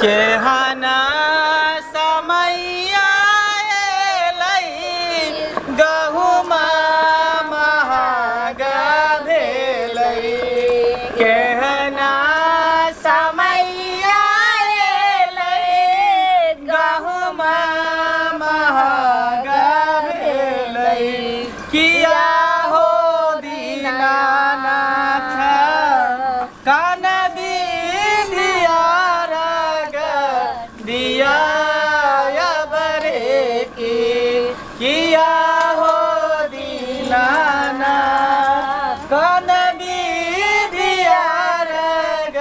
केहना समैया एलै गहुमा महग भेलै। केहना समैया एलै गहुमा महग भेलै। किया हो दीनानाथ कान विधिया रग दिया बरे की। किया हो दीनानाथ कान विधिया रग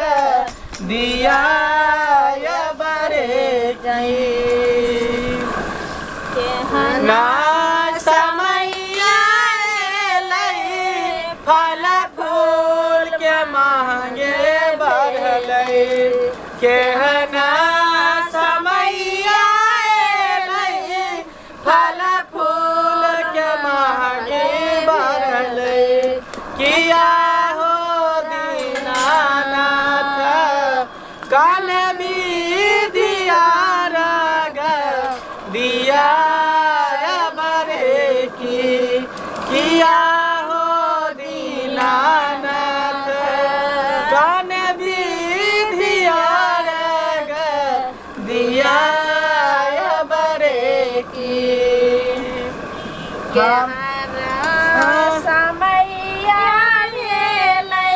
दिया बरे की। ना समैया एलै फल फूल के महंगे बढ़लै। केहना समैया एलै फल फूल के महंगे बढ़लै। किया हो दीनानाथ कान विधिया रग दिया बरे की। किया हो दीनानाथ कान विधिया रग दिया बरे की। समैया एलै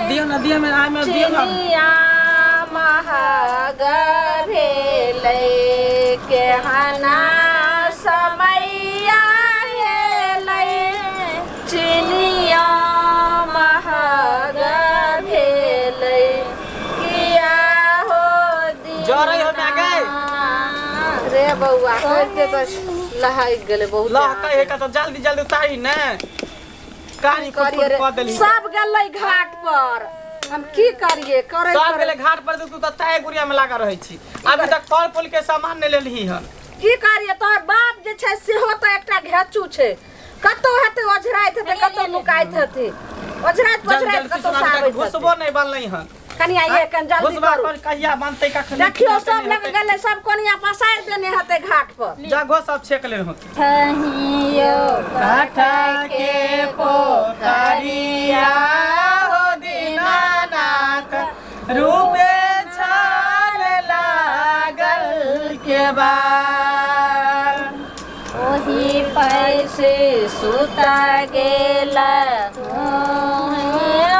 दियो ना दियो में आय में दियो ना। चिनिया महग भेलै। केहना समैया एलै चिनिया महग भेलै। किया हो जरै हो माय गै। रे बौआ करिते तऽ लहकि गेलै बहुत। लहकै है का तऽ जल्दी जल्दी उतारी ने कारी कुट करिए कुट रे कऽ देलही। सब गेलै घाट पर, हम की करिए करै सब करै गेलै घाट पर तऽ तू तऽ ताय गुड़िया में लागल रहै छी। अभी तक फल फूल के सामान नहि लेलही हन। की करिए तोहर बाप जे छै सेहो तऽ एकटा घेचू छै। कतौ हेतै ओझराइत हेतै, कतौ नुकाइत हेतै, ओझराइत जल्दी पोझराइत जल्दी कतौ सुना, से अभी तक आबैत भुसबो हेतै। नहि बनलै हन। कनि आइए कनि जल्दी भुसबा करू। पर कहिया बनतै कखन देखियौ हेतै, सब नहि लग हेतै। गेलै, सब कोनिया पसारि देने हेतै घाट पर। जगहो सब छेक लेने होतै। ठहियो काठा के पोखरिया हो दीनानाथ रूपे छान लागल के बार। ओही पैसे सुता गेल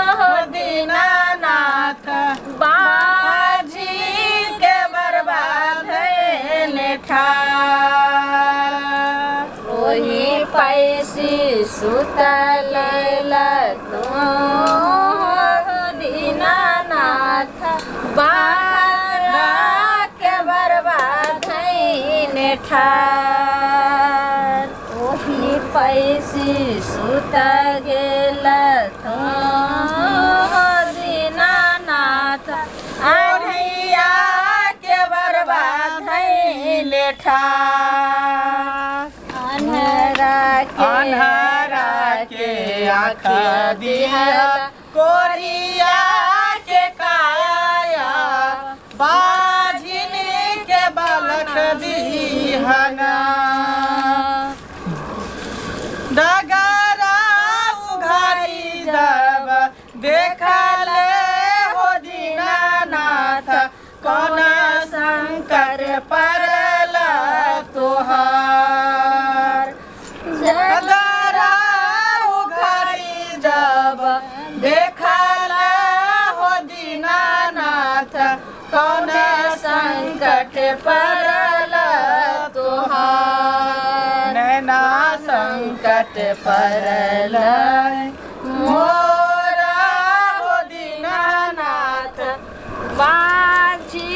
हो दीनानाथ बाजी के बर्बाद ठार। ओही पैसे सुतल दीनानाथ बारा के बर्बाद ठार। ओही पैसे सुत गेल दीनानाथ ओढ़िया के बर्बाद ठार। अन्हरा के अन्हरा के आँख दिया कोरिया के काया बाझिन के बालक दिहना। डगरा उघारी जब देखले हो दीनानाथ कोना संकट परल तोहार। डगरा उघारी जब देखल हो दीनानाथ कौन संकट परल तोहार। नैना संकट परल मोरा हो दीनानाथ बाजी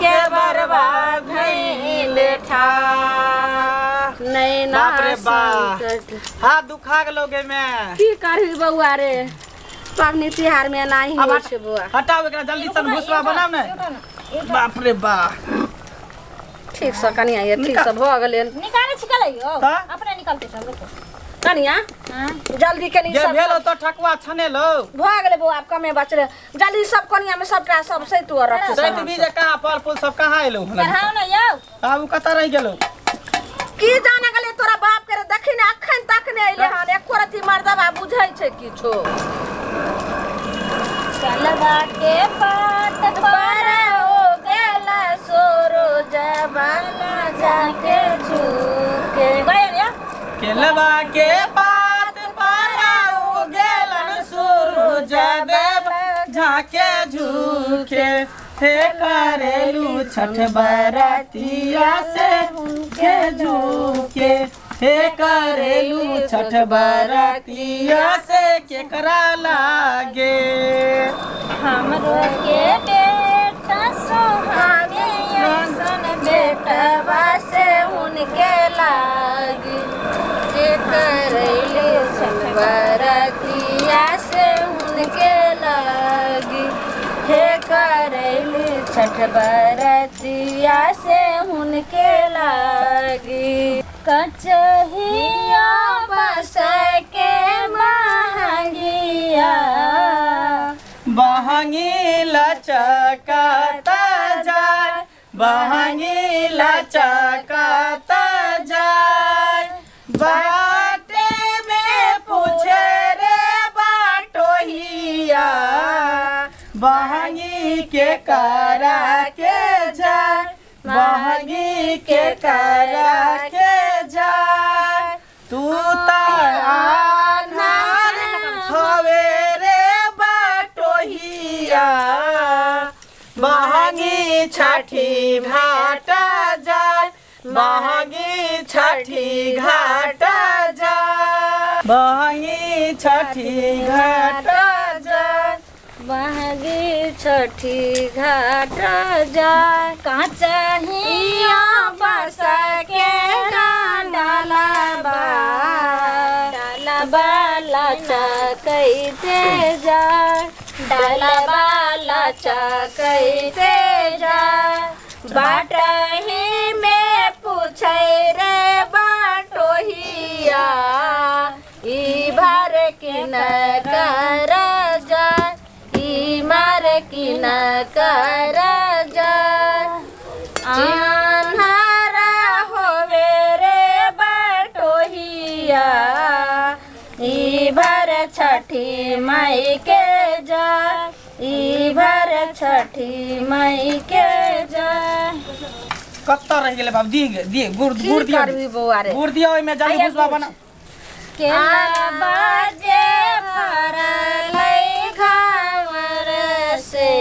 के के बर्बाद भइल ठार। नैना बाप रे बाप। संकट। हाथ दुखा गेलो गे में। की करही बौआ रे, पाबनि तिहार में एनाही अब होइ छै बौआ। हटाओ एकरा जल्दी सन भुसवा बनाउ ने। बाप रे बा। ठीक से कनिया ये, ठीक से भऽ गेलै। निकालै छिकलै यौ तऽ? अपने निकलतै सब, रुको। कनिया जल्दी कनी जे सब भेल तो ठकुआ छनेलो। भऽ गेलै बौआ, आब कमे बचलै। जल्दी सब कनिया में सबटा सब सैतु और रखू। सैत बीज कहाँ फल फूल सब कहाँ एलौ? चढ़ाओ ना यौ। आब कतऽ रहि गेलौ? की जाने गेलै तोरा बाप के रे, देखी ने अखन तक ने अइले हन, एको रत्ती मर्दबा बुझै छै किछो। चलवा के पात पर हो गेला सोरो जबाना जाके झुके गया या। केलवा के पात पर हो गेलन सूरज देव झाके झुके, हे करेलू छठ बरतिया से के झुके, हे करेलू छठ बरतिया से केकरा लागे। हमरो के बेटा सोहागे ऐसन बेटवा से उनके लागी, जे करैले छठ बरतिया से उनके लागी, हे करैले छठ बरतिया से उनके लागी। कचहिया बस के महंगिया बहंगी लचकता जाय, बहंगी लचकता जाय, बाटे में पूछे रे बाटोहिया, बहंगी के करा के जाय, बहंगी के करा के जाय, तू त आन्हार हवे रे बाटोहिया, बहंगी छठी घाट जाय, बहंगी छठी घाट जाय, बहंगी छठी घाट जाय, बहगी छठी घाट जाय। कचहिया बस के डालबा डालबा लचकैते जाय, डालबा लचकैते जाय, बाटही में पूछै रे बाटोहिया, ई भर के न कर जाय, ई मार की न कर जाय, आन्हारा होवे रे बाटोहिया, ई भर छठी माई के जाय, ई भर छठी माई के जाय। कतऽ रहि गेलै बाप? दी दी गुड़ की गुड़ दिया, करबी बौआ रे? गुड़ दिया ओहिमे जल्दी आइए भुसबा गुड़। बना। केला बाजे फरलै घावर से,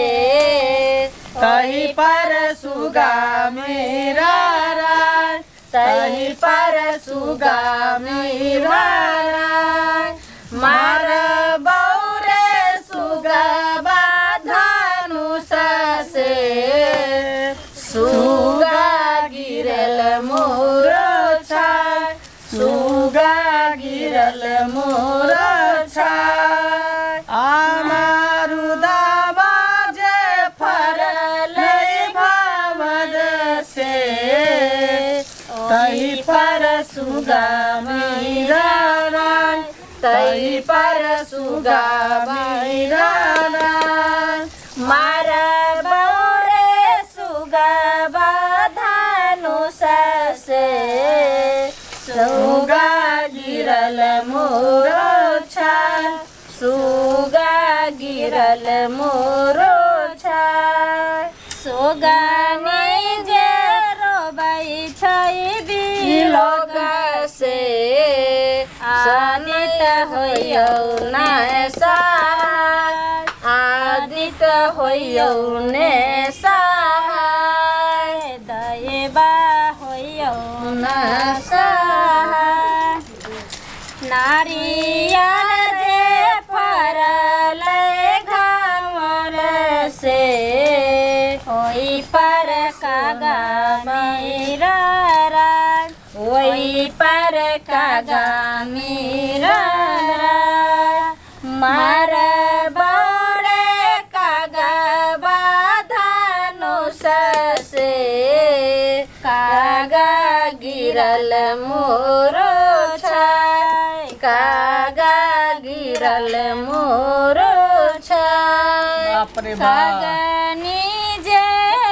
तही पर सुगा मेरा राय, तही पर सुगा मेरा राय, मार बौरे सुगा धनुष से, सुगा गिरल मोर छाय, सुगा गिरल मोर छाय, आमारु दाबा जे फरलै भावर से, तही पर सुगा मीरा राय, तही पर सुगा मीरा राय, मार बौरे सुगबा धनुष से, सुगा गिरल मोर छाय, सुगा गिरल मोर छाय, सुगनी जे रोबै छै बिलोग से, आदित होइयौ ने सहाय, आदित होइयौ ने सहाय, दैबा होइयौ न सहाय, नारियल जे फरलै घावर से, ओहि पर कागा मेरा राय, ओहि पर कागा मेरा राय, मार बौरे कागा धनुष से, कागा गिरल मोरो छाय, कागा गिरल मोरो छै। बाप रे बाप। खगनी जे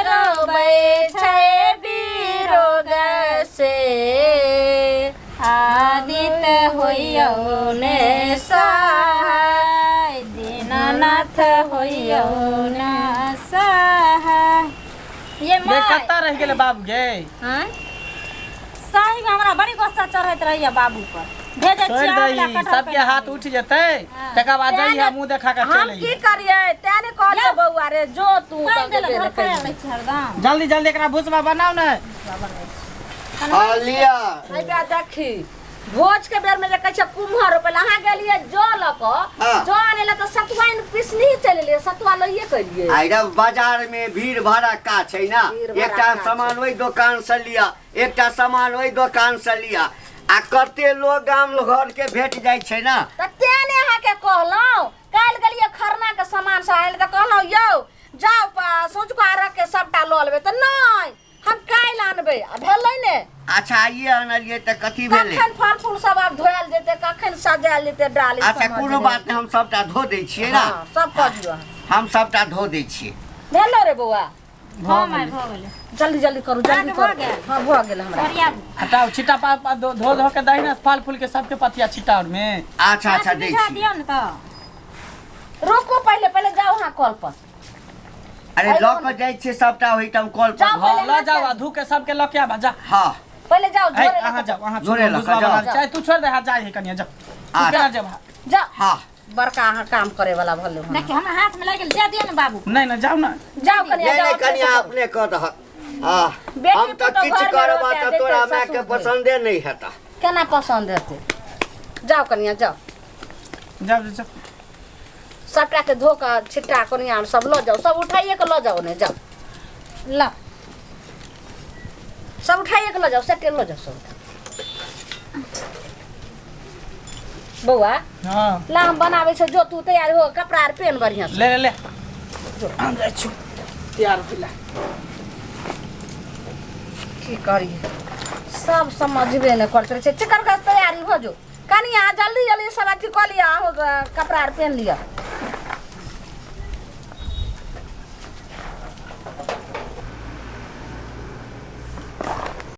रोबै छै बिरोग से, आदित होइयौ ने सहाय, दीनानाथ होइयौ ने सहाय। ये गे माय कतऽ रहि गेलै बाबू गे? आँय? साहिब, हमरा बड़ी गुस्सा चढ़ैत रहैया बाबू पर। भेजै छोड़ि छियै आबै ला दही, कटहर सबके पेड़ हाथ उठि जेतै, तकर बाद जइहे मुँह देखा कऽ हम चलि की अइहे। करियै, तें ने कहलियै बौआ रे, जो तू पानि तऽ देलक गेबे घर ने पर कयली। लै छी हरदम। जल्दी जल्दी एकरा भुसबा बनाउ ने। हाँ लिअ। एहिबेर देखी, भोज के बेर में जे कहै छै कुम्हर रोपै लए, अहाँ गेलियै जौ लऽ कऽ, हाँ। जौ आनै लए तऽ सतुआइन पिसनी चलि एलियै, सतुआ लइए कऽ एलियै। आइ रे, बाजार में भीड़ भड़क्का छै ना। भीड़ भड़क्का एकटा छै। सामान ओहि दोकान से लिअ, एकटा सामान ओहि दोकान से लिअ, आ कते लोग गाम घर के भेट जाइ छै ना। तऽ तें ने अहाँके कहलहुँ, काल्हि गेलियै खरना के सामान सब आनै लए तऽ कहलहुँ यौ जाउ सँझुका अर्घ के सबटा लऽ लेबै, तऽ नहि, हम काल्हि आनबै, आ भेलै ने। अच्छा, आइए आनलियै तऽ कथी भेलै? कखन फल फूल सब आब धोएल जेतै, कखन सजायल जेतै डाली? अच्छा, समझ कोनो नहि। बात नहि, हम सबटा धो दै छियै ना। हँ, सब कऽ दियौ अहाँ। हम सबटा धो दै छियै। भेलो रे बौआ? हँ माय, भऽ गेलै। जल्दी जल्दी करू, जल्दी अहाँके भऽ करू। गेल? हँ, भऽ गेल हमरा। ओरियाबू। हटाउ छिट्टा पा पा धो धो धो के दही ने फल फूल के सबके पतिया छिट्टा और में। अच्छा अच्छा, दै बिछा छियै। दियौ ने तऽ। रुकू, पहिले पहिले जाउ अहाँ कल पर। अरे, लऽ कऽ जाइ छियै सबटा ओहिठाम कल पर। जाउ। हँ, पहिले लऽ जाउ आ धू के सबके लऽ के आबा, जा। हँ। पहिले जाउ ऐ, झोरे लऽ अहाँ कऽ। जाउ, अहाँ झोरे लऽ कऽ भुसबा जाउ। बना चाहे तू छोड़ दे, हाँ, जाइ है कनिया, जा तू। अच्छा। केना जेबहा? जाउ। हँ। बड़का अहाँ काम करे वाला भले हो। देखियौ, हमरा हाथ में लागि गेल, दे दियौ ने बाबू। नहि नहि, जाउ ने। जाउ कनिया, नहि जाउ। नहि अपने कनिया, से करू। अपने कऽ दहक। हँ। बेटी हम तऽ पुतोह किछु घरमे करबऽ रहतै, तऽ तोरा जेतै मायके ससुर। पसन्दे नहि हेतऽ। केना पसन्द हेतै? जाउ कनिया, जाउ। जाउ जाउ, जाउ। सबटा के धो कऽ छिट्टा कोनिया सब लऽ जाउ, सब उठाइए के लऽ जाउ ने, जाउ। ल। सब उठाइए के लऽ जाउ, सेटे लऽ जाउ सब। बौआ। हँ। ला, हम बनाबै छै, जो तू तैयार हो, कपड़ा आर पेन बढ़िआँ से। ले ले ले, हम जाइ छी तैयार होइला। की करियै, सब समझबे नहि करैत रहै छै। चिकन के तैयारी हो जो कनिया, जल्दी जल्दी सब अथी कऽ लिअ, अहूँ कपड़ा आर पेन लिअ।